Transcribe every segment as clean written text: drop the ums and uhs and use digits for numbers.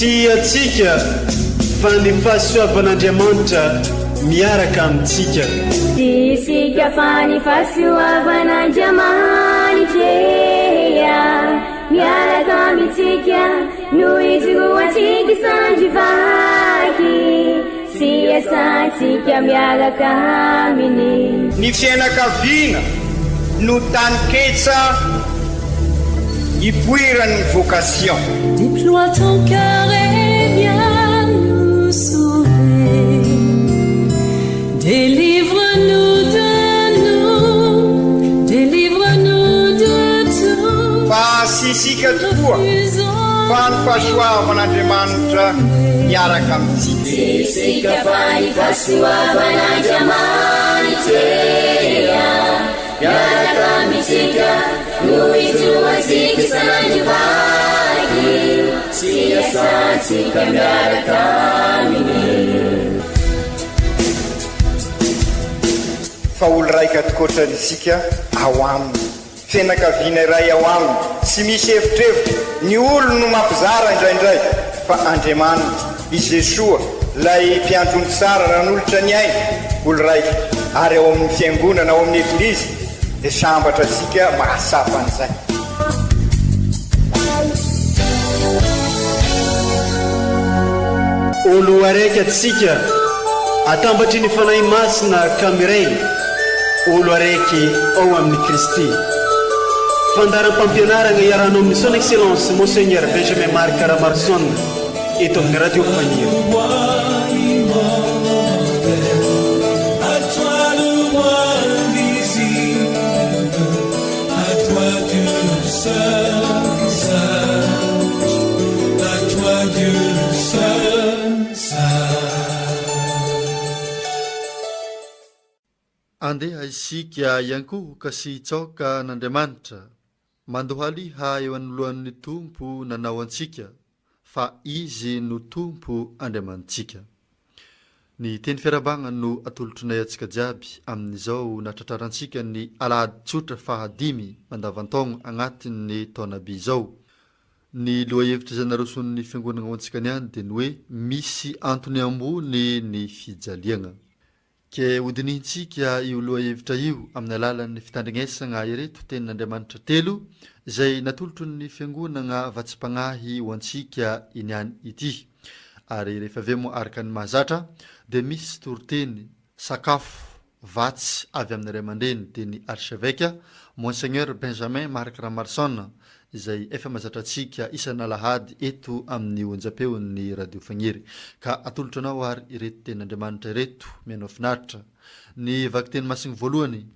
Tsy antsika fa ny fahasoavan'Andriamanitra miaraka amintsika. Tsy isika fa ny fahasoavan'Andriamanitra miaraka amintsika no ijoroantsika sandry vaky sy iasantsika miaraka aminy. Ny fianakaviana no taninketsa ipoiran'ny vocation. Déploie ton cœur et viens nous sauver Délivre-nous de nous, délivre-nous de tout Fa tsy isika tokoa fa ny fahasoavan'Andriamanitra miaraka amintsika. Tsy isika fa ny fahasoavan'Andriamanitra miaraka amintsika no ijoroantsika isan'andro vaky sy iasantsika miaraka aminy. Fa olo raika tokoatrany isika ao aminy. Fianakaviana iray ao aminy, tsy misy evitrevitra, ny olony no mampizara indraindray, fa Andriamanitra, i Jesoa, ilay mpiandry ondry tsara nanolotra ny ainy, olo raika, ary ao amin'ny Fiangonana, ao amin'ny Eglizy, dia sambatra isika mahatsapa an'izay. Olo araiky atsika, atambatry ny Fanahy Masina ka miray, olo araiky ao amin'i Kristy. Fandaharam-pampianaragna iarahanao amin'ny Son Excellence Monseigneur Benjamin Marc Ramaroson eto amin'ny Radio Faniry. Andeha isika hiankohoka sy hitsaoka an'Andriamanitra, mandohaliha eo anoloan'ny Tompo nanao antsika, fa Izy no Tompo Andriamanitsika. Ny teny fiarahabagna no atolotronay antsika jiaby amin'izao natratrarantsika ny alahady tsotra faha dimy mandavantaogno agnatin'ny taona by izao. Ny lohahevitra izay naroson'ny fiangonagna ho antsika niany dia ny hoe misy antony ambony ny fijaliagna. Ke hodinihintsika io lohahevitra io amin'ny alalan'ny fitandrignesagna ireto tenin'Andriamanitra telo izay natolotron'ny Fiangonagna vatsim-pagnahy ho antsika iniany ity. Ary rehefa avy eo moa araka ny mahazatra dia misy toriteny, sakafo, vatsy avy amin'ny ray aman-dreny dia ny Archevêque Monseigneur Benjamin Marc Ramarson izay efa mazatra antsika isan'alahady eto amin'ny onjam-peon'ny Radio Fagniry. Ka atolotro anao ary ireto tenin'Andriamanitra ireto, mihainoa finaritra. Ny vakiteny masigny voalohany,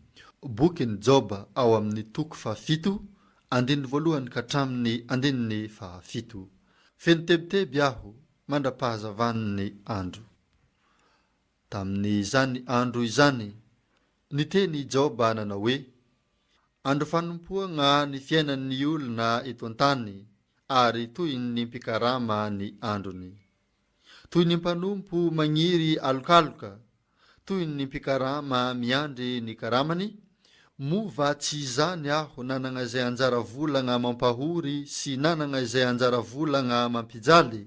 bokin'i Joba ao amin'ny toko fahafito, andininy voalohany ka hatramin'ny andininy fahafito. Feno tebiteby aho mandra-pahazavan'ny andro. Tamin'izany andro izany, niteny i Joba nanao hoe, Andro fanompoagna ny fiainan'ny olona eto an-tany ary toy ny mpikarama ny androny. Toy ny mpanompo magniry alokaloka, toy ny mpikarama miandry ny karamany, moa va tsy izany aho nanagna izay anjara volagna mampahory sy nanagna izay anjara volagna mampijaly?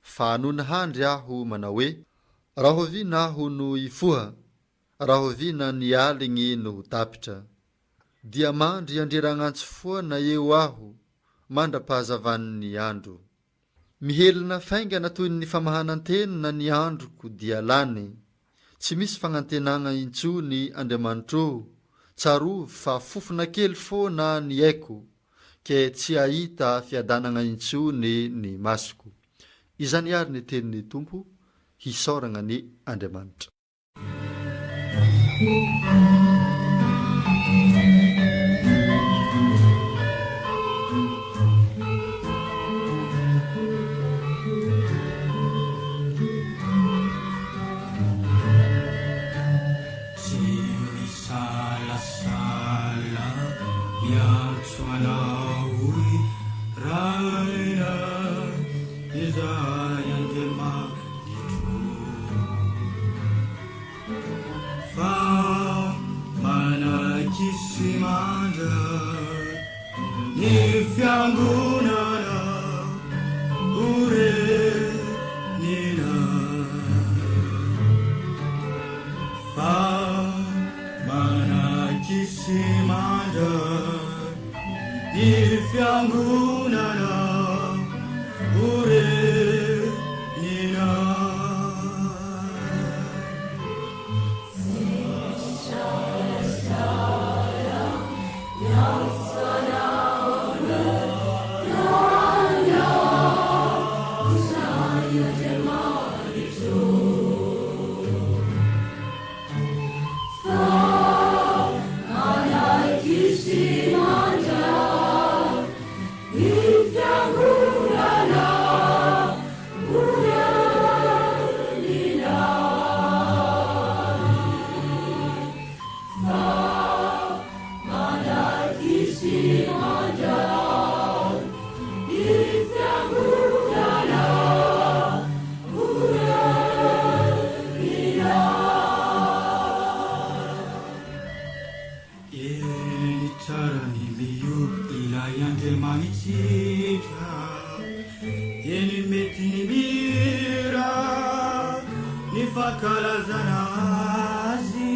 Fa nony handry aho manao hoe, Rahoviana aho no hifoha? Rahoviana ny aligny no ho tapitra? Dia mandry andreragnantsy foana eo aho mandra-pahazavan'ny andro. Mihelina faingana toy ny famahanan-tenona ny androko dia lany. Tsy misy fagnantenagna intsony Andriamanitro ô, tsarovy fa fofona kely foana ny aiko, ke tsy hahita fiadanagna intsony ny masoko. Izany àry ny tenin'ny Tompo, hisaoragna anie Andriamanitra. Tsy misalasala miantso anao ry Ray izahay Andriamanitro. Fa manaiky sy mandray ny fiangonana ho re. Sy mandray ny fiangonana ho reninay. Eny tsara ny mihoby ilay Andriamanitsika, eny mety ny mihira ny fankalazana Azy.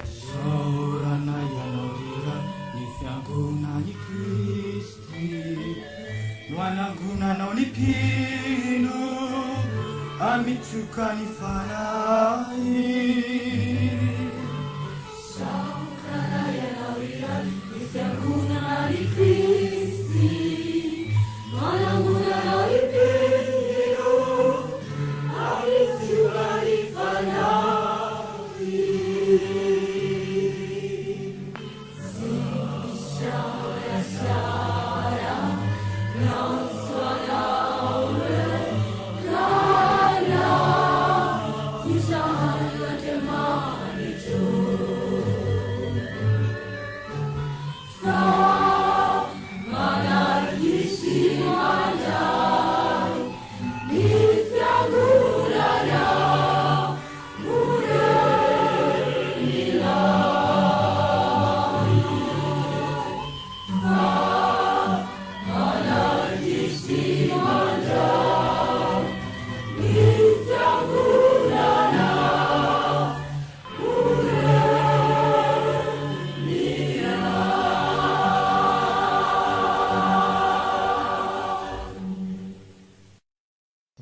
Isaorana ianao ry Ray ny fiangonan'i Kristy no anangonanao ny mpino hamitsoka ny fanahy. Isaorana ianao ry Ray ny fiangonan'i Kristy no anangonanao ny mpino hamitsoka ny fanahy.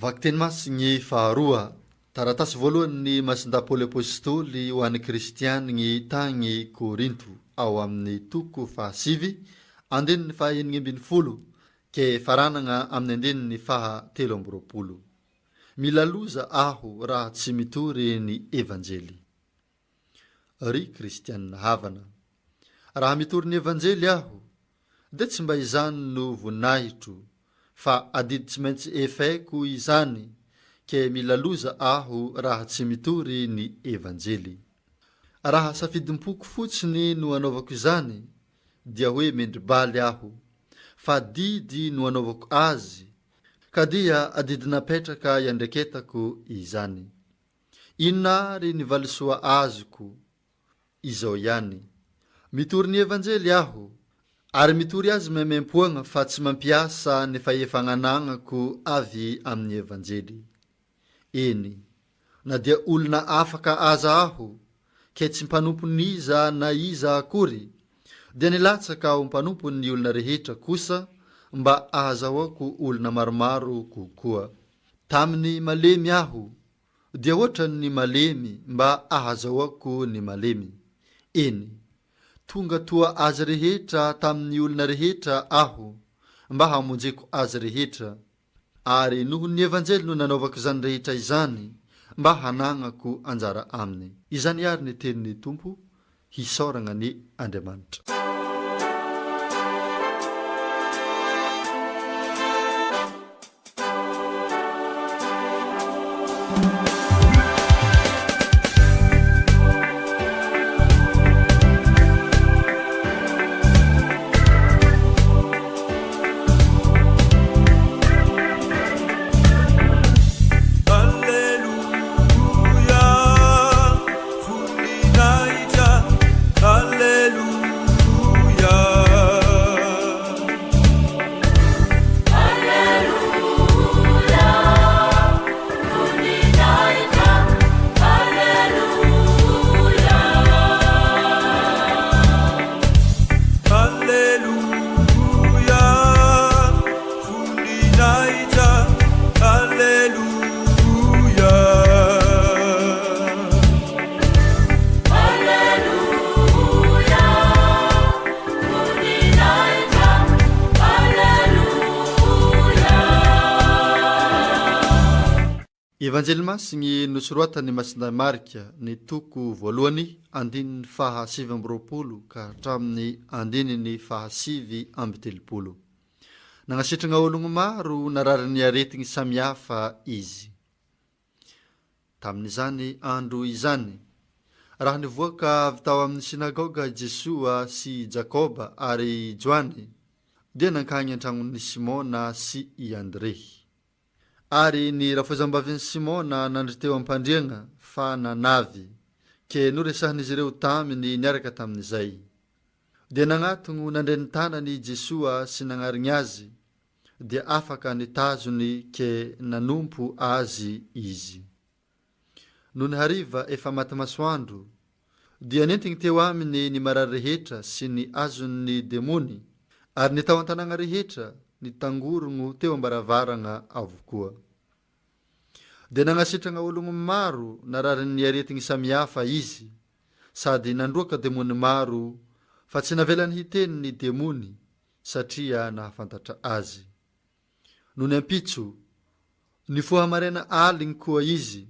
Vakiteny Masigny faharoa, taratasy voalohan'ny Masindahy Paoly Apostoly ho an'ny Kristianigny tagny Korinto, ao amin'ny toko fahasivy, andininy faha-16 ke faranagna amin'ny andininy faha 23. Mila loza aho raha tsy mitory ny Evanjely. Ry Kristianina havana, raha mitory ny Evanjely aho, dia tsy mba izany no voninahitro, fa adidy tsy maintsy efaiko izany, ke mila loza aho raha tsy mitory ny Evanjely. Raha safidim-poko fotsiny no anaovako izany, dia hoe mendri-baly aho, fa didy no anaovako azy, ka dia adidy napetraka iandreketako izany. Inona àry ny valisoa azoko? Izao ihany, mitory ny Evanjely aho, ary mitory azy maimaimpoagna fa tsy mampiasa ny fahefagna anagnako avy amin'ny Evanjely. Eny, na dia olona afaka aza aho, ke tsy mpanompon'iza na iza akory, dia nilatsaka ho mpanompon'ny olona rehetra kosa mba ahazahoako olona maromaro kokoa. Tamin'ny malemy aho, dia hoatran'ny malemy mba ahazahoako ny malemy. Eny, tonga toa azy rehetra tamin'ny olona rehetra aho, mba hamonjeko azy rehetra. Ary noho ny Evanjely no nanaovako izany rehetra izany, mba hanagnako anjara aminy. Izany àry ny tenin'ny Tompo, hisaoragna anie Andriamanitra. Aleloia, voninahitra, Aleloia. Aleloia, voninahitra, Aleloia. Aleloia, voninahitra, Aleloia. Aleloia, voninahitra, Aleloia. Evanjely Masigny nosoratan'i Masindahy Marka, ny toko voalohany, andininy faha 29 ka hatramin'ny andininy faha 39. Nagnasitragna ologno maro nararin'ny aretigny samihafa izy. Tamin'izany andro izany, raha nivoaka avy tao amin'ny synagoga i Jesoa sy i Jakoba ary i Joany, dia nankany an-tragnon'i Simona sy i Andre. Ary ny rafozambavin'i Simona nandry teo am-pandriagna fa nanavy, ke noresahan'izy ireo taminy niaraka tamin'izay. Dia nagnatogno nandre ny tanany i Jesoa sy nagnarigny azy, dia afaka nitazony ke nanompo Azy izy. Nony hariva efa maty masoandro, dia nentigny teo aminy ny marary rehetra sy ny azon' ny demony, ary ny tao an-tanàgna rehetra nitangorogno teo am-baravaragna avokoa. Dia nagnasitragna ologno maro nararin' ny aretigny samihafa izy, sady nandroaka demony maro, fa tsy navelany hiteny ny demony, satria nahafantatra azy. Nony ampitso, nifoha maraina aligny koa izy,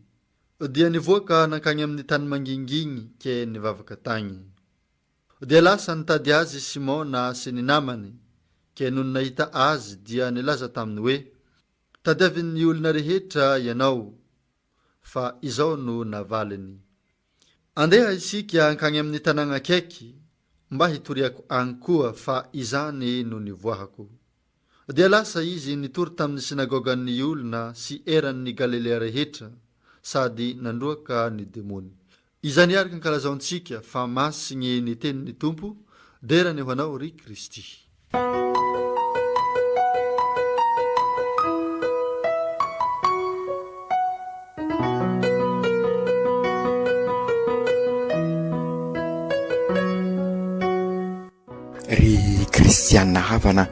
dia nivoaka nankagny amin'ny tany mangingigny ke nivavaka tagny. Dia lasa nitady azy Simona sy ny namany, ke nony nahita azy dia nilaza taminy hoe, Tadiavin'ny olona rehetra ianao. Fa izao no navaliny, Andeha isika hankany amin'ny tanàna akaiky mba hitoriako any koa fa izany no nivoahako. Dia lasa izy nitory tamin'ny synagogan'ny olona sy eran'ny Galilea rehetra sady nandroaka ny demony. Izany araka ankalazaontsika fa masigny ny tenin'ny Tompo, dera anie ho anao ry Kristy. Ry kristiana havana,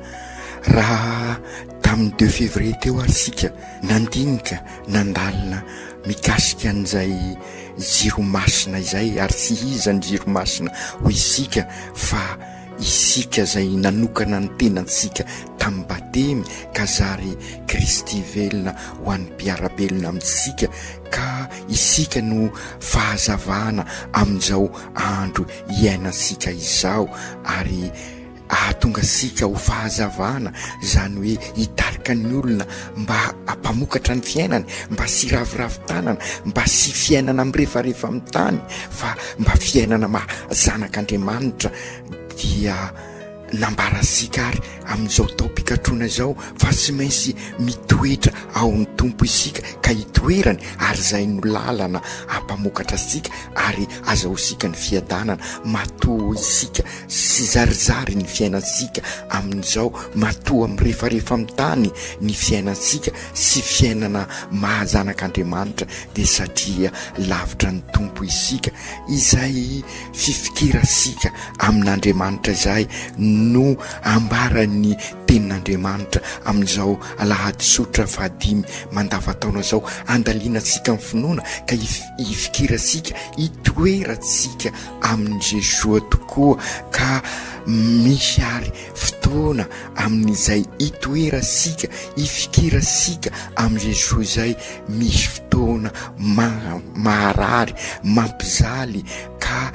raha tamin'ny deux février teo ary isika nandinika, nandalina mikasika an'izay jiro masina izay, ary tsy iza ny jiro masina hoy isika fa Isika izay nanokana ny tenantsika tamin'ny batemy ka zary Kristy velona ho an'ny mpiara-belona amintsika ka isika no fahazavana amin'izao andro iainantsika izao ary ahatonga antsika ho fahazavana izany hoe hitarika ny olona mba hampamokatra ny fiainany mba tsy hiraviravy tanana mba tsy fiainana mirefarefa amin'ny tany fa mba fiainana maha zanak'Andriamanitra dia nambarantsika ary amin'izao taom-pikatroana izao fa tsy maintsy mitoetra ao amin'ny Tompo isika ka hitoerany ary izay no lalana hampamokatra antsika ary azahoantsika ny fiadanana matoa isika sy zarizary ny fiainantsika amin'izao matoa mirefarefa amin'ny tany ny fiainantsika sy fiainana maha zanak'Andriamanitra dia satria lavitra ny Tompo isika izay fifikirantsika amin'Andriamanitra izay no. no ambaran'ny Tenin'Andriamanitra amin'izao alahady tsotra fahadimy mandavantaona izao, andalinantsika ny finoana ka hifikirantsika, hitoerantsika amin'i Jesoa tokoa ka misy ary fotoana amin'izay hitoerantsika, hifikirantsika amin'i Jesoa izay, misy fotoana maharary, mampijaly ka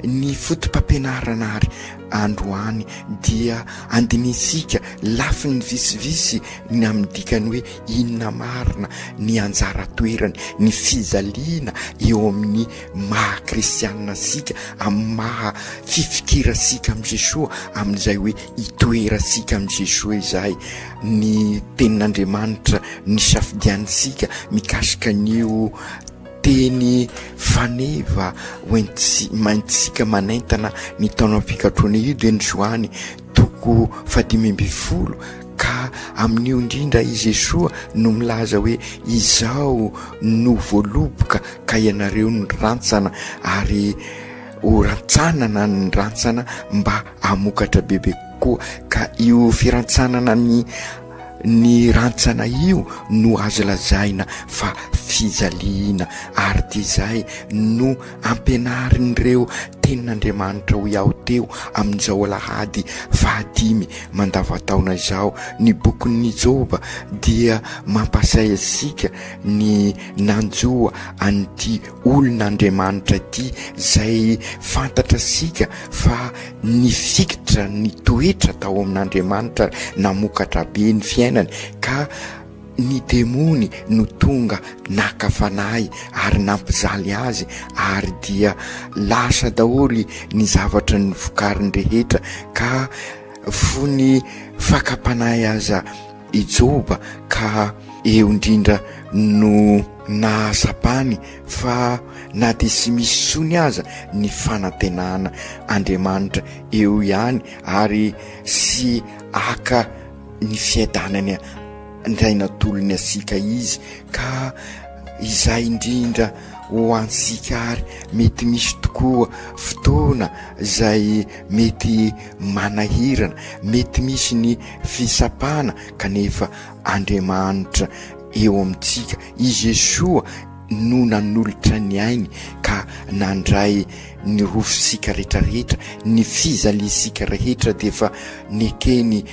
ny foto-pampianarana ary androany dia andinintsika lafiny vitsivitsy ny amin'ny dikany hoe inona marina ny anjara toerany, ny fijaliana eo amin'ny maha kristianina antsika, amin'ny maha fifikirantsika amin'i Jesoa, amin'izay hoe itoerantsika amin'i Jesoa izay. Ny tenin'Andriamanitra nisafidianintsika mikasika an'io teny faneva hoentintsika manentana ny taonam-pikatrohana io dia ny Joany toko fahadimy ambin'ny folo ka amin'io indrindra i Jesoa no milaza hoe izaho no voaloboka ka ianareo no rantsana ary ho rantsanana ny rantsana mba hamokatra bebe kokoa ka io firantsanana ny ny rantsana io no azo lazaina fa fijaliana ary dia izay no ampianarin'ireo tenin'Andriamanitra hoy aho teo amin'izao alahady fahadimy mandavataona izao. Ny bokin'ny Joba dia mampasay antsika ny nanjo an'ity olon'Andriamanitra ity izay fantatra antsika fa nifikitra nitoetra tao amin'Andriamanitra namokatra be ny fiainany ka ny demony no tonga naka fanahy ary nampijaly azy ary dia lasa daholo ny zavatra novokariny rehetra ka fony fakam-panahy aza i Joba ka eo indrindra no nahasapany fa na dia tsy misy intsony aza ny fanantenana Andriamanitra eo ihany ary sy aka ny fiadanany indray natolony antsika izy ka izay indrindra ho antsika ary mety misy tokoa fotoana izay mety manahirana, mety misy ny fitsapana kanefa Andriamanitra eo amintsika, i Jesoa no nanolotra ny ainy ka nandray ny rofintsika rehetrarehetra, ny fijaliantsika rehetra dia efa nekeny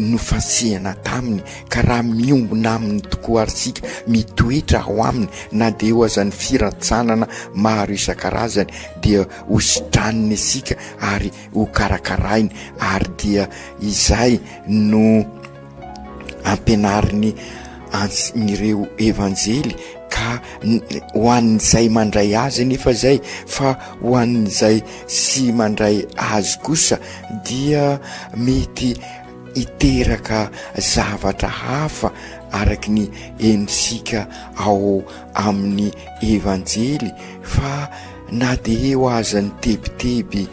nofasihana taminy ka raha miombona aminy tokoa ary isika, mitoetra ao aminy na dia eo aza ny firantsanana maro isan-karazany dia ho sitraniny isika ary ho karakarainy ary dia izay no ampianariny an'ireo evanjely ka ho an'izay mandray azy anefa izay fa ho an'izay sy mandray azy kosa dia mety hiteraka zavatra hafa araky ny henontsika ao amin'ny evanjely fa na dia eo aza ny tebiteby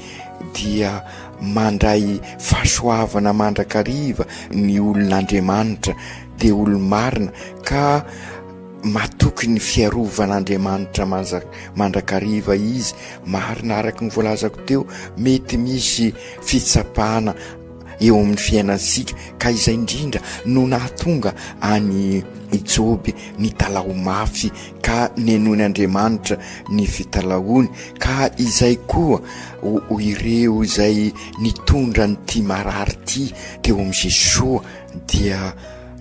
dia mandray fahasoavana mandrakariva ny olon'Andriamanitra dia olo-marina ka matoky ny fiarovan'Andriamanitra mandrakariva izy. Marina araka ny voalazako teo, mety misy fitsapana eo amin'ny fiainantsika ka izay indrindra no nahatonga an'i Joby nitalaho mafy ka nenoin' Andriamanitra ny fitalahoany ka izay koa ho ireo izay nitondra an'ity marary ity teo amin'i Jesoa dia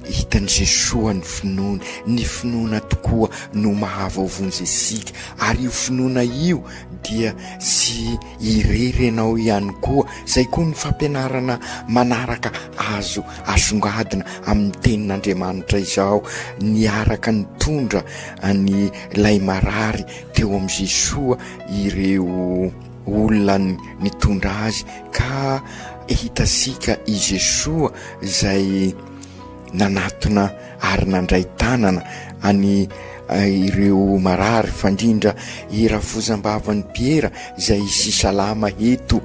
hitan'i Jesoa ny finoany. Ny finoana tokoa no mahavoavonjy antsika ary io finoana io dia tsy irery ianao ihany koa. Izay koa ny fampianarana manaraka azo asongadina amin'ny tenin'Andriamanitra izao. Niaraka nitondra an'ilay marary teo amin'i Jesoa ireo olona nitondra azy ka hitantsika i Jesoa izay nanatona ary nandray tanana any ireo marary fa indrindra i rafozam-bavan'i Piera izay sy salama eto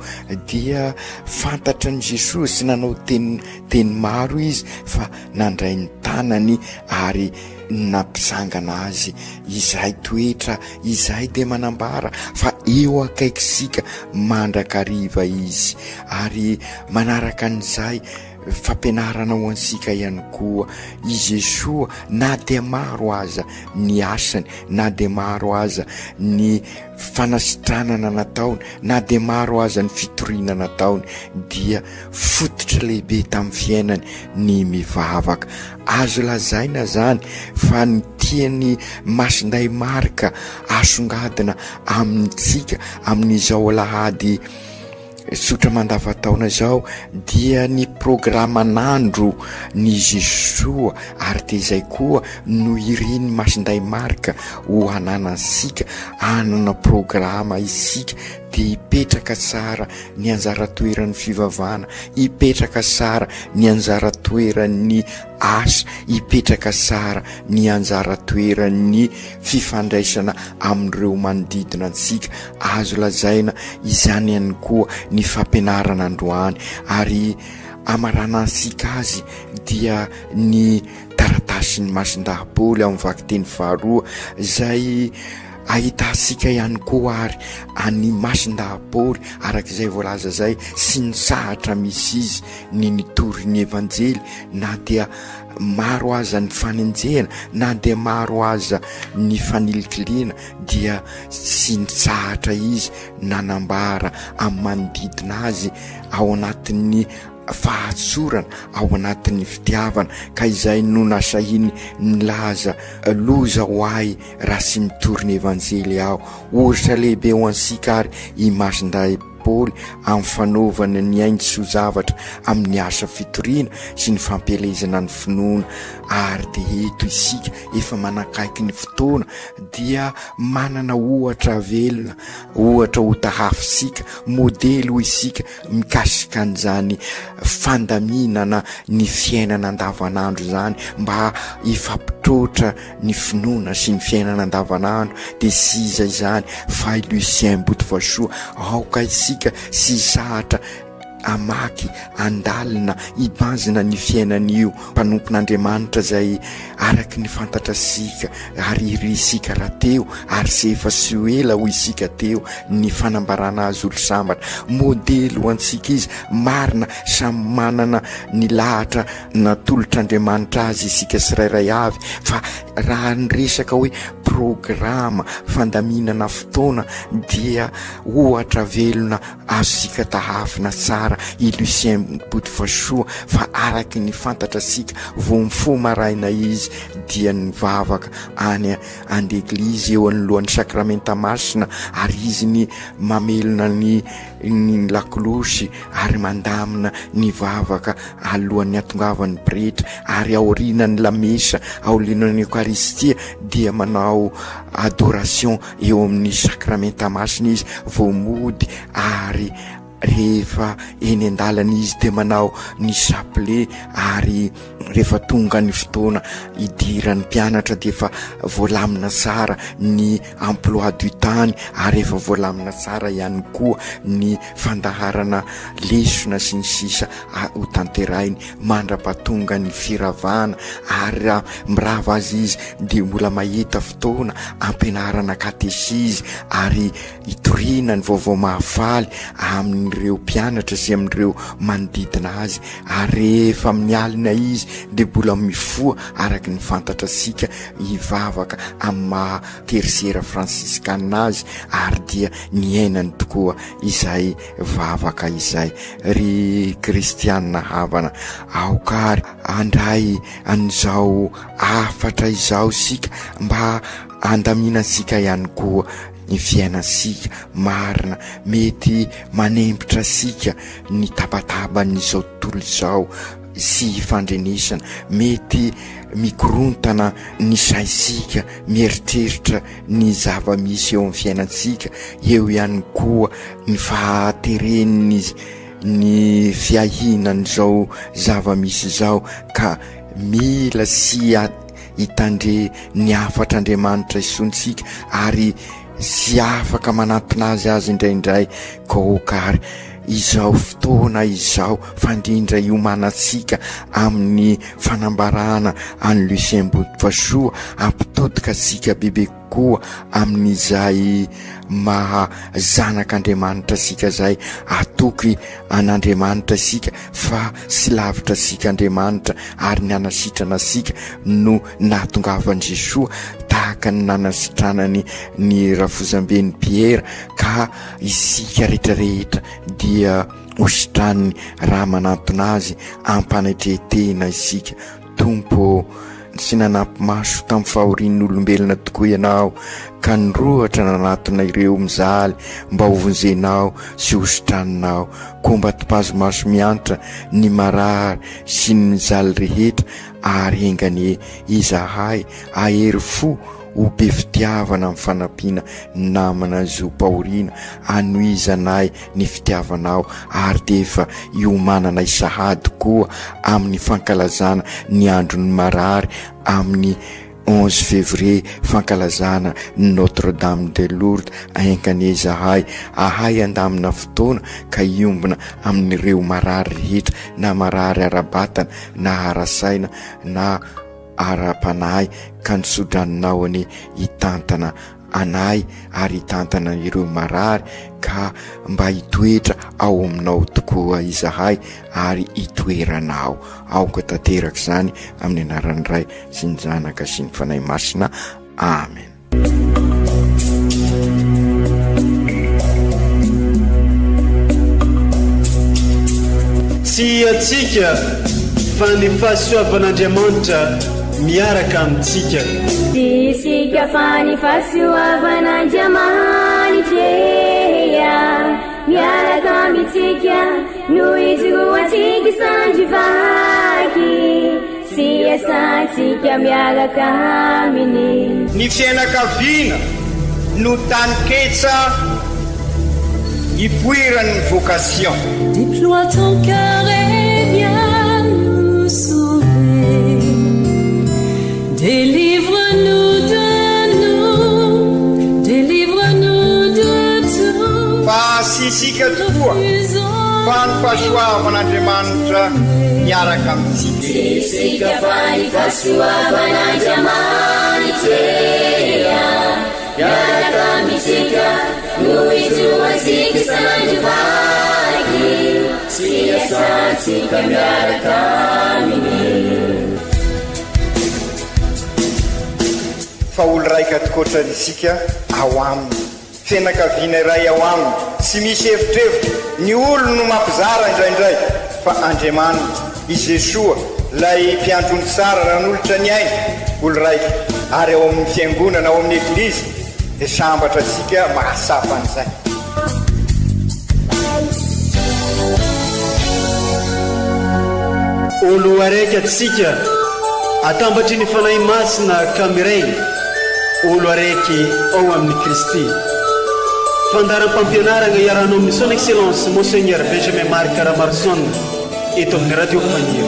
dia fantatra an'i Jesoa sy nanao teny teny maro izy fa nandray ny tanany ary nampitsangana azy. Izay toetra izay dia manambara fa. eo akaikisika mandrakariva Izy. Ary manaraka an'izay fampianarana ho antsika ihany koa i Jesoa na dia maro aza ny asany, na dia maro aza ny fanasitranana nataony, na dia maro aza ny fitoriana nataony dia fototra lehibe tamin'ny fiainany ny mivavaka. Azo lazaina izany fa ny tian'i Masindahy Marka asongadina amintsika amin'izao alahady tsotra mandavantaona izao dia ny programan'andro ny Jesoa ary dia izay koa no irin'i Masindahy Marka ho ananantsika, hanana programa isika dia hipetraka tsara ny anjara toeran'ny fivavahana, hipetraka tsara ny anjara toeran'ny asa, hipetraka tsara ny anjara toeran'ny fifandraisana amin'ireo manodidina antsika. Azo lazaina izany ihany koa ny fampianarana androany ary amaranantsika azy dia ny taratasin'ny Masindahy Paoly ao amin'ny vakiteny faharoa izay ahitantsika ihany koa ary an'i Masindahy Paoly araka izay voalaza izay sy ny sahatra misy izy ny nitory ny Evanjely na dia maro aza ny fanenjehana na dia maro aza ny fanilikiliana dia tsy nitsahatra izy nanambara amin'ny manodidina azy ao anatin'ny fahatsorana ao anatin'ny fitiavana ka izay no nasahiny nilaza loza ho ahy raha tsy mitory ny Evanjely aho. Ohatra lehibe ho antsika ary i Masindahy Paoly amin'ny fanaovana ny ainy sy ho zavatra amin'ny asa fitoriana sy ny fampielezana ny finoana. Ary dia eto isika efa manakaiky ny fotoana dia manana ohatra velona, ohatra ho tahafintsika, modely ho isika mikasika an'izany fandaminana ny fiainana andavanandro izany mba hifampitroatra ny finoana sy ny fiainana andavanandro dia tsy iza izany fa i Lucien Botovasoa. Aoka isika tsy hisahatra hamaky andalina hibanjina ny fiainan'io mpanompon'Andriamanitra izay araky ny fantatrasika ary irisika rahateo ary sy efa sy ho ela hoy isika teo ny fanambarana azy olo sambatra modely ho antsika izy marina samy manana ny lahatra natolotr'Andriamanitra azy isika tsirairay avy fa raha ny resaka hoe programa fandaminana fotoana dia ohatra velona azontsika tahafina tsara i Lucien Botovasoa fa araky ny fantatra sika vao mifoha maraina izy dia nivavaka any an-deglizy eo anoloan'ny sakramenta masina ary izy ny mamelona ny ny lakolosy ary mandamina ny vavaka alohan'ny hatongavan'ny pretra ary aorianan'ny lamesa aorianan'ny eokaristia dia manao adoration eo amin'ny sakramenta masina izy vao mody ary rehefa eny an-dalana izy dia manao ny chapelet ary rehefa tonga ny fotoana hidiran'ny mpianatra dia efa voalamina tsara ny emploi du temps-ny ary efa voalamina tsara ihany koa ny fandaharana lesona sy ny sisa ho tanterahiny mandra-pahatonga ny firavana ary raha mirava aza izy dia mbola mahita fotoana ampianarana katesizy ary hitoriana ny vaovao mahafaly amin'ireo mpianatra sy amin'ireo manodidina azy ary rehefa amin'ny alina izy dia mbola mifoha araka ny fantatra antsika hivavaka amin'ny maha tersiera fransiskana azy ary dia niainany tokoa izay vavaka izay. Ry kristiana havana, aoka ary handray an'izao hafatra izao isika mba handaminantsika ihany koa ny fiainantsika marina. Mety manempotra antsika ny tabataban'izao tontolo izao sy ifandrenesana, mety mikorontana ny saintsika mieritreritra ny zava-misy eo amin'ny fiainantsika, eo ihany koa ny fahateren'ny ny fiahiana an'izao zava-misy izao ka mila sy hitandre ny hafatr'Andriamanitra isontsika ary sy afaka manatona azy azy indraindray koa ary izao fotoana izao fa indrindra hiomanantsika amin'ny fanambarana an'i Lucien Botovasoa hampitodika antsika bebe. koa amin'izay maha zanak'Andriamanitra antsika izay, hatoky an'Andriamanitra isika fa tsy lavitra antsika Andriamanitra ary ny hanasitrana antsika no nahatongavan'i Jesoa tahaka ny nanasitranany ny rafozamben'i Piera ka isika rehetra rehetra dia hositraniny raha manantona azy am-panetren-tena isika. Tompo ô, tsy nanampi-maso tamin'ny fahorian'ny olombelona tokoa Ianao, ka nirohotra nanatona ireo mijaly mba hovonjenao sy hositraninao. Koa mba topazo maso miantra ny marary sy ny mijaly rehetra, ary enga anie izahay hahery fo ho be fitiavana amin'ny fanampiana ny namana zom-pahoriana, hanohizanay ny fitiavanao ary dia efa iomananay sahady koa amin'ny fankalazana ny andron'ny marary amin'ny 11 février fankalazana ny Notre Dame de Lourdes enga anie izahay ahay handamina fotoana ka hiombona amin'ireo marary rehetra na marary ara-batana na ara-saina na ara-panahy ka ny tso-dranonao anie hitantana anay ary hitantana ireo marary ka mba hitoetra ao aminao tokoa izahay ary hitoeranao. Aoka tanteraka izany amin'ny anaran'ny Ray sy ny Zanaka sy ny Fanahy Masina. Amen. Tsy antsika fa ny fahasoavan'Andriamanitra miaraka amintsika. Tsy isika fa ny fahasoavan'Andriamanitra miaraka amintsika no ijoroantsika sandry vaky sy iasantsika miaraka aminy. Ny fiainakaviana no taninketsa ipoiran'ny vocation. Déploie ton cœur et viens nous sauver. Délivre-nous de nous, délivre-nous de tout. Fa tsy isika tokoa fa ny fahasoavan'Andriamanitra miaraka amintsika. Tsy isika fa ny fahasoavan'Andriamanitra miaraka amintsika no ijoroantsika isan'andro vaky sy iasantsika miaraka aminy. Fa olo raika tokoatra isika ao aminy. Fianakaviana iray ao aminy, tsy misy evitrevitra, ny olony no mampizara indraindray, fa Andriamanitra, i Jesoa, ilay mpiandry ondry tsara nanolotra ny ainy, olo raika, ary ao amin'ny fiangonana, ao amin'ny Eglizy, dia sambatra isika mahatsapa an'izay. Olo araiky atsika atambatry ny Fanahy Masina ka miray olo araiky ao amin'i Kristy. Fandaharam-pampianaragna iarahanao amin'ny Son Excellence Monseigneur Benjamin Marc Ramaroson eto amin'ny Radio Faniry.